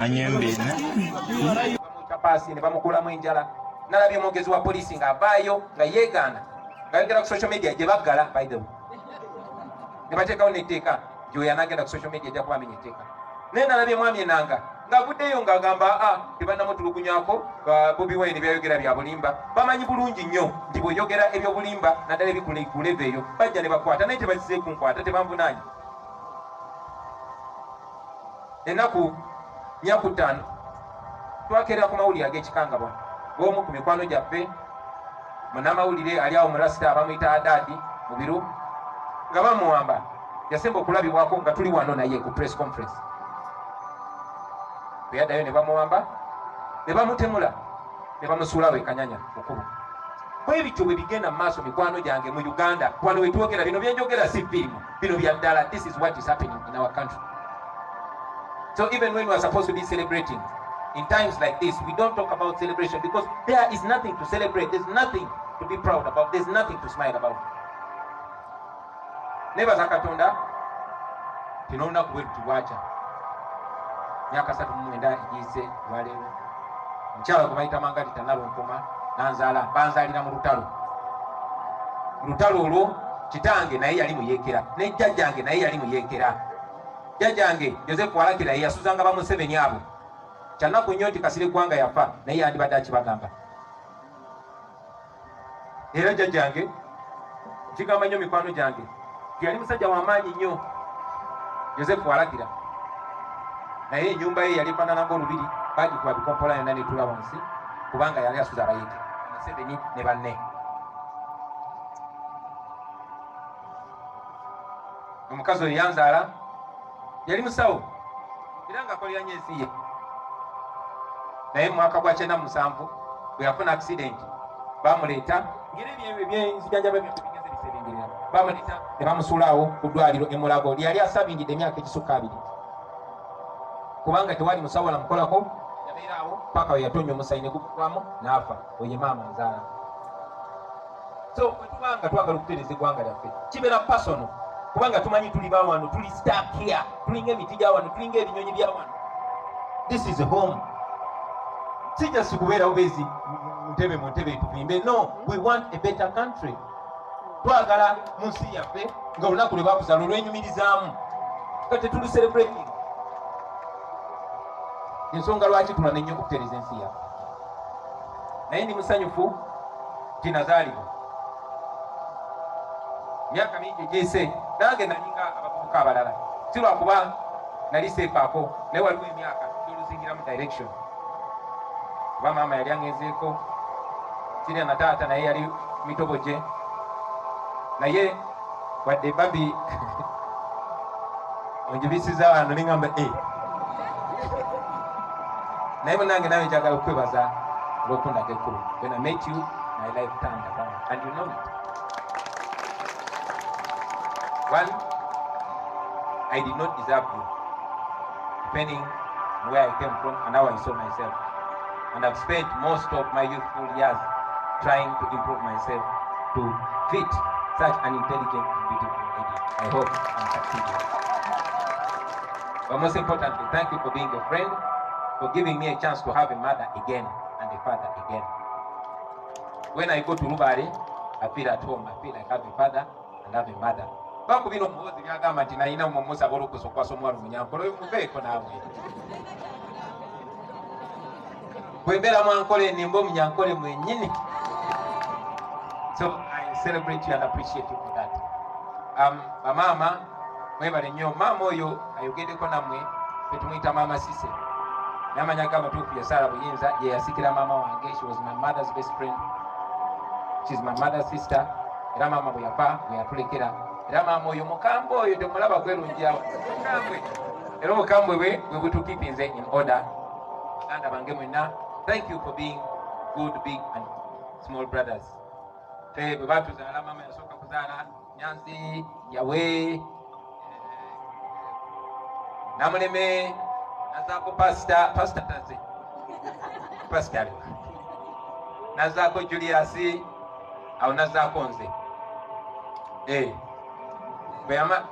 Anyembe. Paasi ne bamukulamu enjala. Nalabye omwogezi wa poliisi ng'avaayo nga yeegaana ng'ayogera ku social media gye baggala, by the way, ne bateekawo n'etteeka gyoyo anaagenda ku social media ajja kuba amenya etteeka. Naye nalabye mwami Enanga ng'avuddeyo ng'agamba a tebannamutulugunyako, Bobi Wine byayogera bya bulimba. Bamanyi bulungi nnyo nti bw'oyogera ebyobulimba naddala ebikula ku level eyo bajja ne bakwata, naye tebazze kunkwata, tebanvunaanye. Ennaku 4 ku 5 twakeera ku mawulire ag'ekikangabwa ng'omu ku mikwano gyaffe, munnamawulire ali awo mulasita abamuyita Adaadi Mubiru, nga bamuwamba. Yasemba okulabibwako nga tuli wano naye ku press conference. Bwe yaddayo ne bamuwamba ne bamutemula ne bamusuula awo ekanyanya mukubo. Bwe bityo bwe bigenda mu maaso, mikwano gyange, mu Uganda wano we twogera. Bino byenjogera si firimu, bino bya ddala. This is what is happening in our country. So even when we are supposed to be celebrating, in times like this we don't talk about celebration because there is nothing to celebrate, there's nothing to be proud about, there's nothing to smile about. Nebaza Katonda ti n'olunaku bwe luti bwakya. Myaka 39 egiyise olwaleero, omukyala gwe bayita Mangalita Nalunkoma nanzaala. Banzaalira mu lutalo. Mu lutalo olwo kitange naye yali muyeekera ne jjajjange naye yali muyeekera. Jjajjange Joseph Walakira ye yasuzanga ba Museveni abo. Kyanaku nnyo nti Kasire Ggwanga yafa, naye yandibadde akibagamba. Era jjajjange, kigamba nnyo mikwano gyange, yali musajja w'amaanyi nnyo Joseph Walakira, naye ennyumba ye yali efaanana ng'olubiri, bagikuba bikompola yonna netula wansi kubanga yali asuza abayeeke Museveni ne banne. Omukazi oyo yanzaala yali musawo era ng'akolera nnyo ensi ye, naye mu mwaka gwa 97 bwe yafuna accident, bamuleeta ngeri ebyenzijanjaba byaffe bigenze bisebengerera, bamuleeta ne bamusuulaawo ku ddwaliro e Mulago lyeyali asabingidde emyaka egisukka 20 kubanga tewali musawo lamukolako. Yabeera awo paka we yatonya omusayi ne gugwamu n'afa. Oye maama nzaala. So bwe tubanga twagala okutereeza eggwanga lyaffe, kibeera personal kubanga tumanyi tuli ba wano, tuli stuck here, tulinga emiti gya wano, tulinga ebinyonyi bya wano. This is home. Si just kubeera bubeezi ntebe mu ntebe tuvimbe. No, we want a better country. Twagala mu nsi yaffe nga olunaku lwe bakuzaala olwenyumirizaamu nga tetuli celebrating. Ensonga lwaki tulwana ennyo okutereeza ensi yaffe. Naye ndi musanyufu nti nazaalibwa myaka mingi egiyise. Nange nalinga abavubuka abalala, si lwakuba nali seefaako, naye waliwo emyaka gyoluzingiramu direction, kuba maama yali aŋezeeko kirya na taata naye yali mitobo gye. Naye wadde babi onjubisiza wano neŋamba e, naye munange nawe njagala okwebaza olwokundaga ekkubo. When I met you, my life turned around and you know it. One, I did not deserve you, depending on where I came from and how I saw myself, and I've spent most of my youthful years trying to improve myself to fit such an intelligent and beautiful lady. I hope I'm succeeding. But most importantly, thank you for being a friend, for giving me a chance to have a mother again and a father again. When I go to Rubare, I feel at home. I feel like I have a father and have a mother. Baku bino Muhoozi byagamba nti nalina mumusaba olukusa okwasa omuwala omunyankole oyo, muveeko naawe. Bwe mbeera mwankole nimba omunyankole mwennyini. So I celebrate you and appreciate you for that. Bamaama mwebale nnyo. Maama oyo ayogeddeko nammwe betumuyita Maama Sise, n'amanya ge amatuufu ye Saara Buyinza, ye yasikira maama wange. She was my mother's best friend, she's my mother's sister. Era maama bwe yafa bwe yatulekera, era maama oyo mukambwe oyo temulaba kwerungiawo, mukambwe, era obukambwe bwe bwe butukipinze in order. Baganda bange mwenna, thank you for being good big and small brothers. Fe bwe batuzaala, maama yasooka kuzaala Nyanzi, yawe Namuleme, nazaako Pasita, Pasita taze, Pasita aliwa, nazaako Julius, awo nazaako nze. Bweyama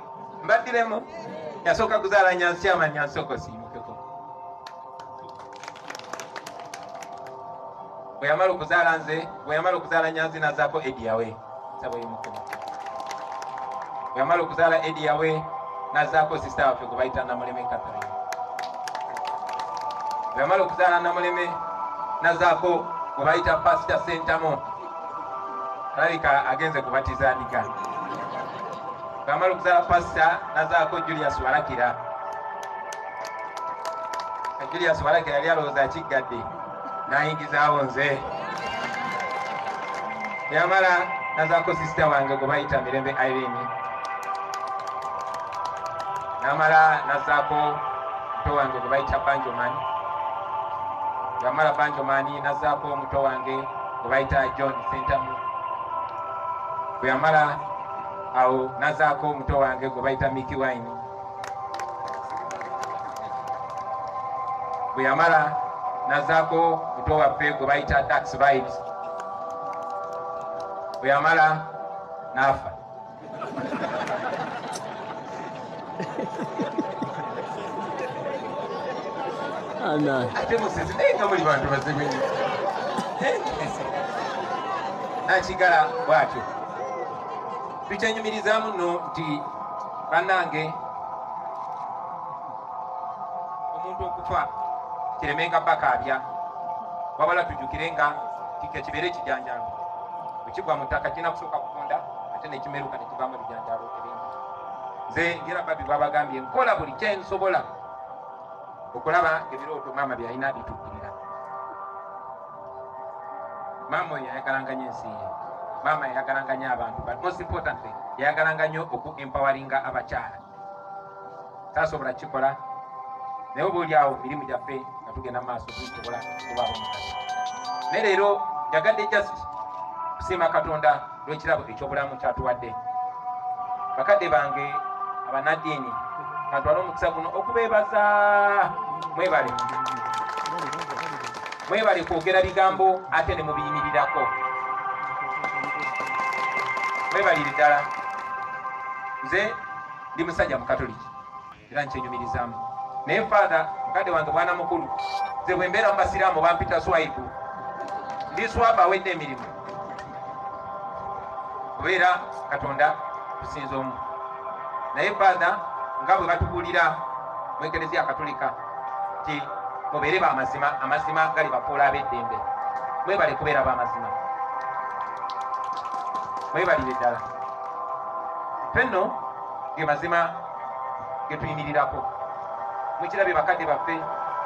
mbaddiremu, yasooka kuzaala Nyansi, kyama Nyansi oko siimukeko. Bwe yamala okuzaala nze, bwe yamala okuzaala Nyanzi, n'azaako Edi Yawe. Nsaba oyimuke. Bwe yamala okuzaala Edi Yawe, n'azaako sister waffe gwe bayita Namuleme Catherine. Bwe yamala okuzaala Namuleme, n'azaako gwe bayita Pastor Sentamo, alabika agenze kubatiza ndiga. Bwe yamala okuzaala Pastor, n'azaako Julius Walakira. Julius Walakira yali alowooza akiggadde, n'ayingizaawo nze. Yamala nazaako sister wange gwe bayita Mirembe Irene. Namala nazaako muto wange gwe bayita Banjoman. Yamala Banjoman, nazaako muto wange gwe bayita John Sentamu. Bwe yamala awo, nazaako muto wange gwe bayita Mickey Wine. Bwe yamala, nazaako muto waffe gwe bayita Dax Vibes. Bwe yamala, n'afa. Ate musezi, naye nga muli bantu bazibu nnyo. Nakigala bw'atyo. Tukyenyumirizaamu nno nti bannange, omuntu okufa kiremenga bakaabya, wabula tujjukire nga kike kibeere ekijanjalo. Bwe kigwa mu ttaka, kirina kusooka kuvunda ate nekimeruka nekivaamu ebijanjalo ebingi. Nze ngera babi bwabagambye, nkola buli kyensobola okulaba ebirooto maama byalina bituukirira. Maama oyo yayagalanga nnyo ensi ye, maama yayagalanga nnyo abantu, but most importantly yayagalanga nnyo oku empoweringa abakyala. Tasobola kikola, naye oba oli awo mirimu gyaffe nga tugenda mu maaso tusobola kubaabo mukasa. Naye leero njagadde just kusiima Katonda lw'ekirabo eky'obulamu kyatuwadde. Bakadde bange abanaddiini, kantwale omukisa guno okubeebaza. Mwebale, mwebale kwogera bigambo ate ne mubiyimirirako. Mwebalire ddala. Nze ndi musajja Mukatoliki era nkyenyumirizaamu, naye Father, mukadde wange, bwana mukulu, nze bwe mbeera mu basiraamu bampita Swaibu. Ndi swaba awedde emirimu, kubeera Katonda tusinza omu. Naye Father, nga bwe batubuulira mu Ekereziya Katolika nti mubeere bamazima, amazima gali bafuula ab'eddembe, mwebale kubeera bamazima, mwebalire ddala. Ffe nno ge mazima ge tuyimirirako. Mukirabye, bakadde baffe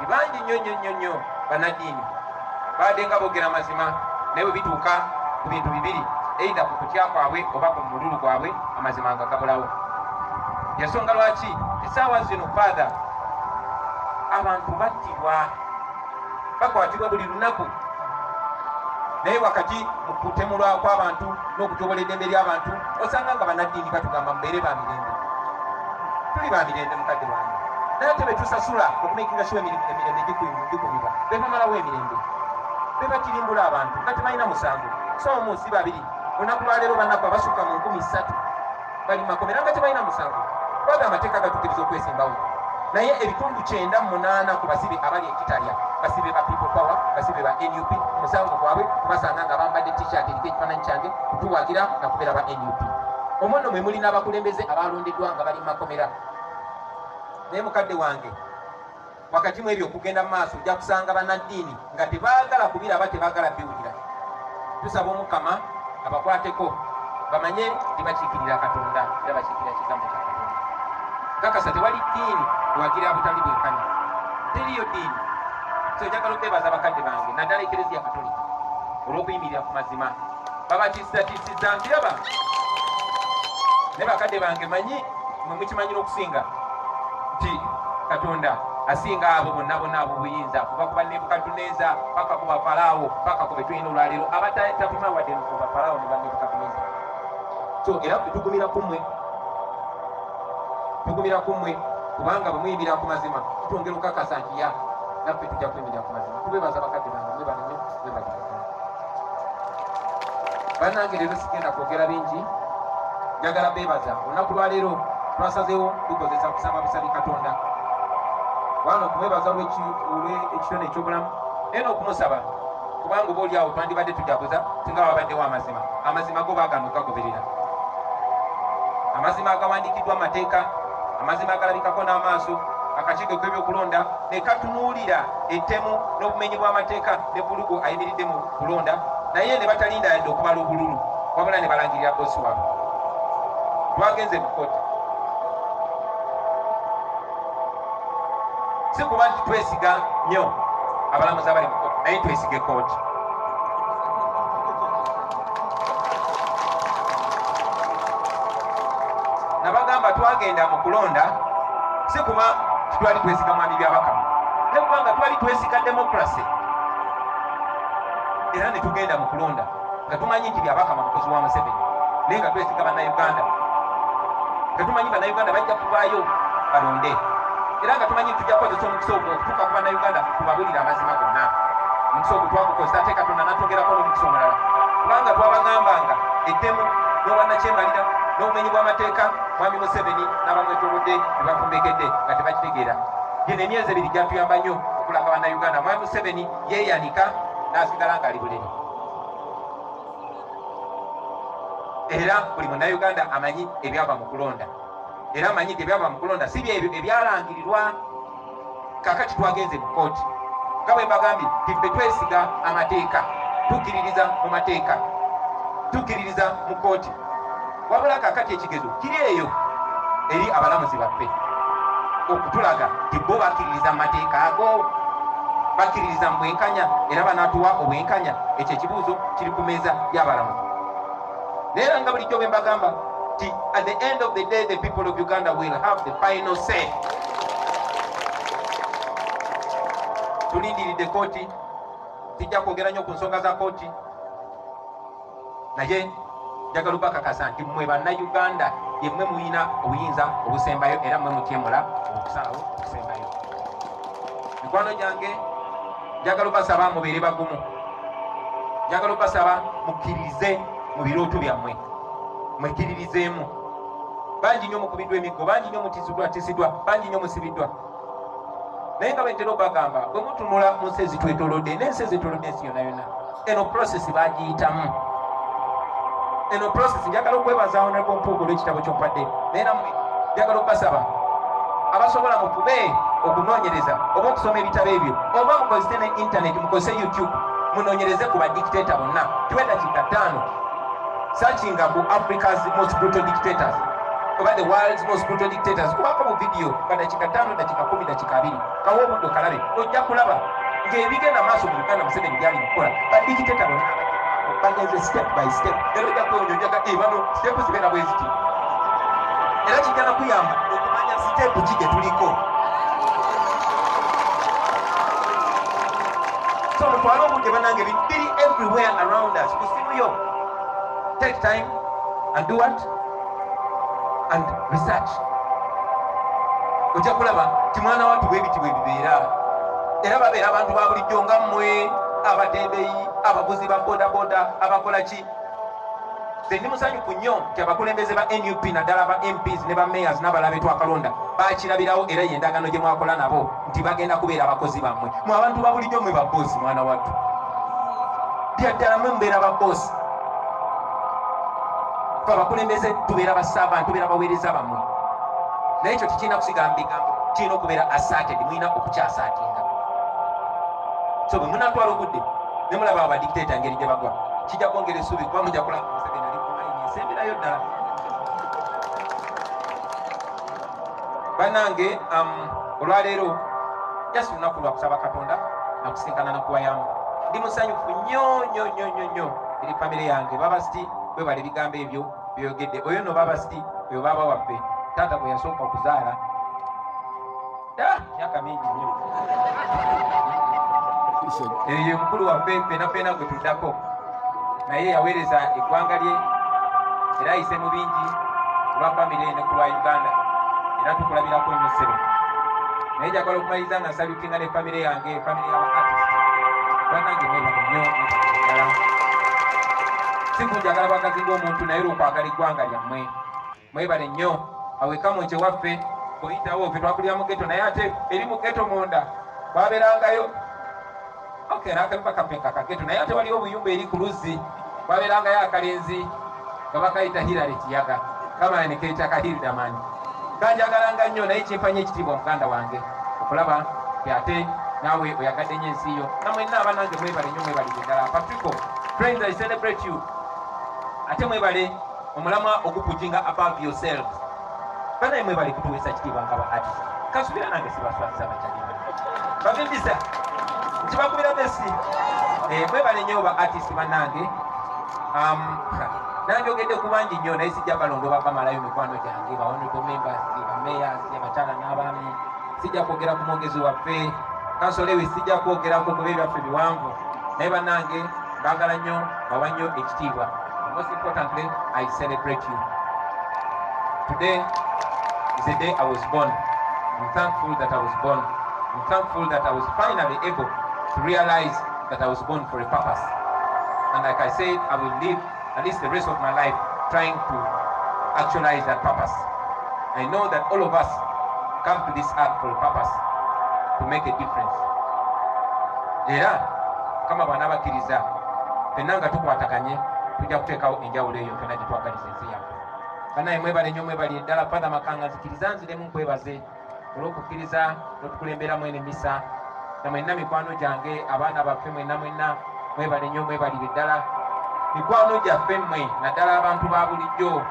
bangi nnyo nnyo nnyo nnyo bannaddiini baadde nga boogera mazima, naye bwe bituuka ku bintu bibiri, either ku kutya kwabwe oba ku mululu gwabwe, amazima nga gabulawo. Yensonga lwaki essaawa zino, Father, abantu battibwa, bakwatibwa buli lunaku, naye wakati mu kutemulwa kw'abantu n'okutyobola eddembe ly'abantu, osanga nga bannaddiini batugamba mubeere ba mirembe. Tuli ba mirembe, mukadde wange, naye ate betusasula okumakinga sure emirembe gikumibwa, bebamalawo emirembe, bebatirimbula abantu nga tebalina musango. So omu si babiri, olunaku lwaleero bannaku abasukka mu 3000 bali makomera nga tebalina musango, kubanga amateeka gatukiriza okwesimbawo, naye ebitundu 98 ku basibe abali ekitalya basibe ba People Power, basibe ba NUP. Omusango gwabwe kubasanga nga bambadde T-shirt eriko ekifaananyi kyange, kutuwagira na kubeera ba NUP. Omwo nno mwe muli n'abakulembeze abalondeddwa nga bali mu makomera. Naye mukadde wange, wakati mu ebyo okugenda mu maaso, ojja kusanga bannaddiini nga tebaagala kubiraba, tebaagala biwulira. Tusaba Omukama abakwateko, bamanye nti bakiikirira Katonda era bakiikirira kigambo kya Katonda. Kakasa tewali ddiini ewagira butali bwenkanya, teriyo ddiini. So njagala okwebaza bakadde bange, naddala Ekereziya Katolika, olw'okuyimirira ku mazima. Babatisatiisiza, mbiraba, ne bakadde bange, manyi mwe mukimanyira okusinga nti Katonda asinga abo bonna bonna ab'obuyinza, kuva ku Banebukaduneza paka ku Bafalaawo, paka ku betulina olwaleero abatatapima wadde ku Bafalaawo ne Banebukaduneza. So era ffe tugumira ku mmwe, tugumira ku mmwe, kubanga bwe muyimirira ku mazima, tutwongera okukakasa nti ya naffe tujja kuyimirira ku mazima. Tubebaza, bakadde bange, mwebale nnyo, mwebale. Bannange, leero sigenda kwogera bingi, njagala beebaza. Olunaku lwaleero twasazeewo tukozesa kusaba busabi Katonda wano, okumwebaza olw'ekitone ekyobulamu, naye n'okumusaba Kubanga oba oli awo twandibadde tujaguza singa wabaddewo amazima. Amazima go baagaana okugagoberera, amazima agawandiikiddwa amateeka, amazima agalabikako n'amaaso. Akakiiko k'ebyokulonda ne katunuulira ettemu n'obumenyi bw'amateeka ne vvulugu ayimiridde mu kulonda, naye ne batalinda yadde okubala obululu, wabula ne balangirira bosi waabwe. Twagenze mu kkooti si kuba nti twesiga nnyo abalamuzi abali mu kkooti, naye twesige kkooti. Nabagamba twagenda mu kulonda si kuba twali twesiga mwami Byabakama, naye kubanga twali twesiga democracy, era ne tugenda mu kulonda nga tumanyi nti Byabakama mukozi wa Museveni, naye nga twesiga Bannayuganda, nga tumanyi Bannayuganda bajja kuvaayo balonde, era nga tumanyi tujja kukozesa omukisa ogwo okutuuka ku Bannayuganda tubabulire amazima gonna. Omukisa ogwo twagukozesa, ate Katonda natwongerako n'omukisa omulala, kubanga twabagambanga ettemu n'obwannakyemalira n'obumenyi bw'amateeka mwami Museveni n'abamwetoolodde bye bafumbekedde nga tebakitegeera. Gino emyezi 2 gyatuyamba nnyo okulaga Bannayuganda mwami Museveni yeeyanika n'asigala ng'ali bulere, era buli Munnayuganda amanyi ebyava mu kulonda, era amanyi nti ebyava mu kulonda si byebyo ebyalangirirwa. Kakati twagenze mu kkooti nga bwe mbagambye nti ffe twesiga amateeka, tukkiririza mu mateeka, tukkiririza mu kkooti. Wabula kakati ekigezo kiri eyo eri abalamuzi baffe okutulaga nti bo bakkiririza mu mateeka ago, bakkiririza mu bwenkanya, era banaatuwa obwenkanya. Ekyo ekibuuzo kiri ku meeza y'abalamuzi. Naye era nga bulijjo bwe mbagamba nti at the end of the day the people of Uganda will have the final say. Tulindiridde kooti. Sijja kwogera nnyo ku nsonga za kooti, naye njagala obakakasa nti mmwe Bannayuganda yemmwe muyina obuyinza obusembayo, era mmwe mutyemula okusalawo okusembayo. Mikwano gyange, njagala obasaba mubeere bagumu, njagala obasaba mukkiririze mu birooto byammwe, mwekkiririzeemu. Bangi nnyo mukubiddwa emiggo, bangi nnyo mutiisiddwa, bangi nnyo musibiddwa, naye nga bwentera obagamba, bwe mutunula mu nsi ezitwetolodde n'ensi ezetolodde ensi yonna yonna, eno process bagiyitamu. Eno process, njagala okwebaza Honorable Mpuuga olw'ekitabo kyompadde, naye nammwe njagala okubasaba abasobola mufube okunoonyereza oba okusoma ebitabo ebyo, oba mukozese ne internet, mukozese YouTube, munoonyereze ku badictator bonna. Tuwe dakiika 5, searchinga ku Africa's most brutal dictators oba the world's most brutal dictators, kubako bu video nga dakiika 5, dakiika 10, dakiika 20. Kawa obudde okalabe, ojja kulaba ng'ebigenda maaso mu Uganda Museveni byali mukukola, badictator bonna bagenze step by step, era ojja kwewunya, ojjaga bano step zibeera bwe ziti, era kijja nakuyamba okumanya step ki gye tuliko. So mutwale obudde banange, biri everywhere around us ku simu yo. Take time and do what? And research. Ojja kulaba ti mwana wattu bwe biti bwe bibeera, era babeera abantu ba bulijjo nga mmwe, abatembeyi, abavuzi ba bodaboda, abakola ki. Nze ndi musanyufu nnyo nti abakulembeze ba NUP, naddala ba MPs ne ba mayors n'abalala betwakalonda, bakirabirawo, era yendagaano gye mwakola nabo nti bagenda kubeera abakozi bammwe. Mwe abantu ba bulijjo, mwe baboosi. Mwana wattu, byaddala mwe mubeera baboosi. Fe abakulembeze tubeera baservant, tubeera baweereza bammwe, naye ekyo tekirina kusigala mu bigambo, kirina okubeera asserted, mulina okukyassertinga. So bwe munatwala obudde ne mulaba abadictator engeri gye bagwa, kijja kwongera essuubi, kuba mujja kulaba Museveni ali ku mayini esemberayo ddala. Bannange, olwaleero just lunaku lwa kusaba Katonda nakusinkana nakuwayamu. Ndi musanyufu nnyo nnyo nnyo nnyo nnyo eri famire yange. Babasiti, webala ebigambo ebyo byogedde. Oyo no babasiti, oyo baaba waffe, taata gwe yasooka okuzaala myaka mingi nnyo. Eyo mukulu waffe fena fena gwe tuddako, naye yaweereza eggwanga lye era ayise mu bingi olwa famire ne ku lwa Uganda, era tukulabirako nnyo ssebo. Naye njagala okumaliriza nga nsalutinga ne famire yange, famire y'aba artist. Bannange, mwebale nnyo ddala. Si kunjagala bwagazi ng'omuntu, naye olw'okwagala eggwanga lyammwe. Mwebale nnyo. Awekamu kyewaffe oyitawo, ffe twakulira mu ghetto, naye ate eri mu ghetto munda babeerangayo. Okay, n'akayumba kaffe nga kageto, naye ate waliwo obuyumba eri ku luzzi, wabeerangayo akalenzi nga bakayita Hilary Kiyaga, kamala ne keyita ka Hildaman. Kanjagalanga nnyo, naye kimpanya ekitiibwa muganda wange okulaba nti ate naawe oyagadde nnyo ensi yo. Namwenna abanange mwebale nnyo, mwebalire ddala. Patrico friends, I celebrate you. Ate mwebale omulamwa oguputtinga above yourselves. Banaye mwebale kutuweesa kitiibwa nga ba artist. Kasubira nange sibaswaziza bakyali bavimbisa nti bakubira besi. Mwebale nnyo ba artist bannange. Nanjogedde ku bangi nnyo, naye sijja balondoba bamalayo. Mikwano gyange, ba honorable members, ba mayors, abakyala n'abaami, sijja kwogera ku mwogezi waffe Counsel Lewis, sijja kwogerako kuba ebyaffe biwanvu. Naye bannange mbagala nnyo, bawa nnyo ekitiibwa. Most importantly, I celebrate you. Today is the day I was born. I'm thankful that I was born. I'm thankful that I was finally able to realize that I was born for a purpose. And like I said, I will live at least the rest of my life trying to actualize that purpose. I know that all of us come to this earth for a purpose, to make a difference. Era Mukama bw'anaabakkiriza, ffenna nga tukwataganye, tujja kuteekawo enjawulo eyo ffenna gye twagaliza ensi yaffe. Banaye mwebale nnyo, mwebalire ddala. Father Makanga, nzikiriza nziremu nkwebaze olw'okukkiriza n'otukulemberamu eno emisa. Na mwenna mikwano gyange, abaana baffe, mwenna mwenna mwebale nnyo, mwebalire ddala. Mikwano gyaffe mmwe, naddala abantu ba bulijjo,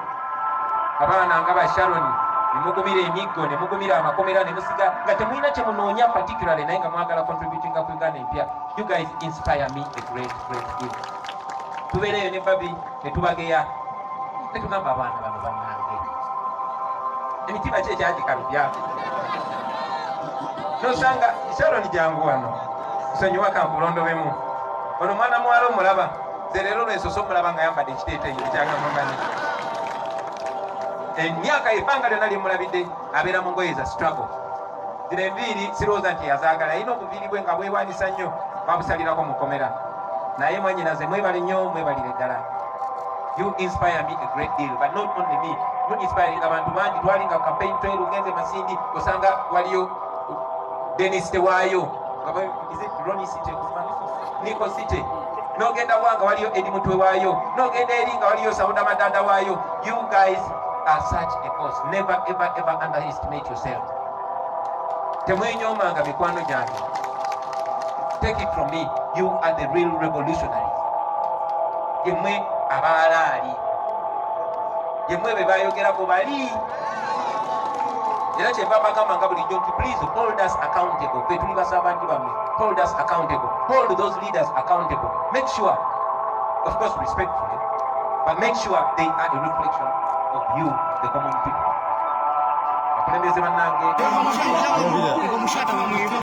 abaana nga ba Sharon, ne mugumira emiggo, ne mugumira amakomera, ne musiga nga temulina kye munoonya particularly, naye nga mwagala contributinga ku Uganda empya. You guys inspire me a great, great deal. Tubeereyo ne babi ne tubageya ne tugamba, abaana bano bannange, emitima ki ekyagikalubya? Nosanga Sharon, jangu wano, nsonyiwa kankulondobemu. Ono mwana muwala omulaba, nze leero lwensoose omulaba nga yambadde ekiteeteeyi ekyagamamani. Emyaka, ebbanga lyonna lyemulabidde abeera mu ngoye za struggle. Zino enviiri sirowooza nti yazaagala, alina obuviiri bwe nga bwewanisa nnyo, babusalirako mukomera. Naye mwanyinaze mwebale nnyo, mwebalire ddala. You inspire me a great deal, but not only me, mu inspiring abantu bangi. Twali nga campaign trail, ogenze Masindi, osanga waliyo Denis Tewaayo, is it Ronnie City, Nico City, n'ogenda wanga waliyo Edi Mutwe waayo, n'ogenda eri nga waliyo Sauda Madada waayo. You guys are such a force. Never ever ever underestimate yourself. Temwenyoomanga, mikwano gyange. Take it from me, you are the real revolutionaries. Yemmwe abaalaali, yemmwe be bayogerako bali. Era kyenva mbagamba nga bulijjo nti please hold us accountable. Fe tuli baservant bammwe. Hold us accountable, hold those leaders accountable. Make sure, of course respectfully, but make sure they are a reflection of you, the common people. Abakulembeze bannange.